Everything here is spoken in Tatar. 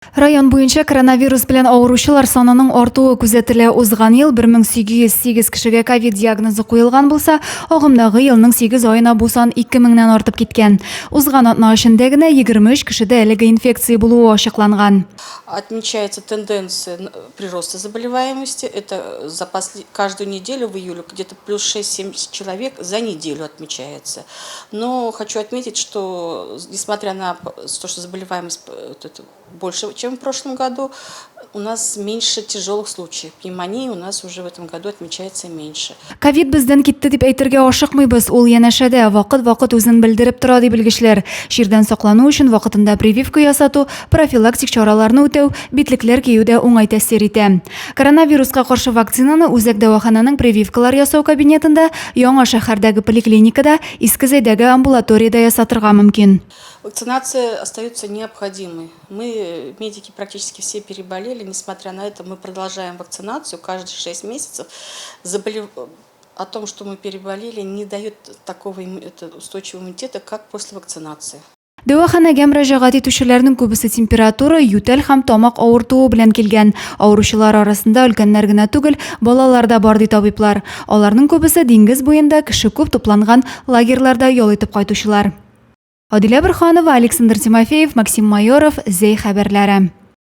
Район буенча коронавирус белән авыручылар санының артуы күзәтелә. Узган ел 1808 кешегә ковид диагнозы куелган булса, агымдагы елның 8 аена бу сан 2000 нән артып киткән. Узган атна эчендә генә 23 кешедә әлеге инфекция булуы ачыкланган. Отмечается тенденция прироста заболеваемости. Это за каждую неделю в июле где-то плюс 6-7 человек за неделю отмечается. Но хочу отметить, что несмотря на то, что заболеваемость больше, чем в прошлом году, у нас меньше тяжелых случаев. Пневмонии у нас уже в этом году отмечается меньше. Ковид бездән китте дип әйтергә ашыкмыйбыз, ул янәшәдә, вакыт-вакыт үзен белдереп тора, ди белгечләр. Чирдән саклану өчен вакытында прививка ясату, профилактик чараларны үтәү, битлекләр кию дә уңай тәэсир итә. Коронавируска каршы вакцинаны үзәк дәвахананың прививкалар ясау кабинетында, Яңа шәһәрдәге поликлиникада, Иске Зәйдәге амбулаториядә ясатырга мөмкин. Вакцинация остается необходимой. Мы, медики, практически все переболели. Несмотря на это, мы продолжаем вакцинацию каждые 6 месяцев. Заболев... О том, что мы переболели, не дает такого устойчивого иммунитета, как после вакцинации. Дәваханәгә мөрәҗәгать итүчеләрнең күбесе температура, ютәл һәм тамак авыртуы белән килгән. Авыручылар арасында өлкәннәр генә түгел, балалар да бар, ди табиблар. Аларның күбесе диңгез буенда кеше күп тупланган лагерьларда ял итеп кайтучылар. Адилә Борһанова, Александр Тимофеев, Максим Майоров, Зәй хәбәрләре.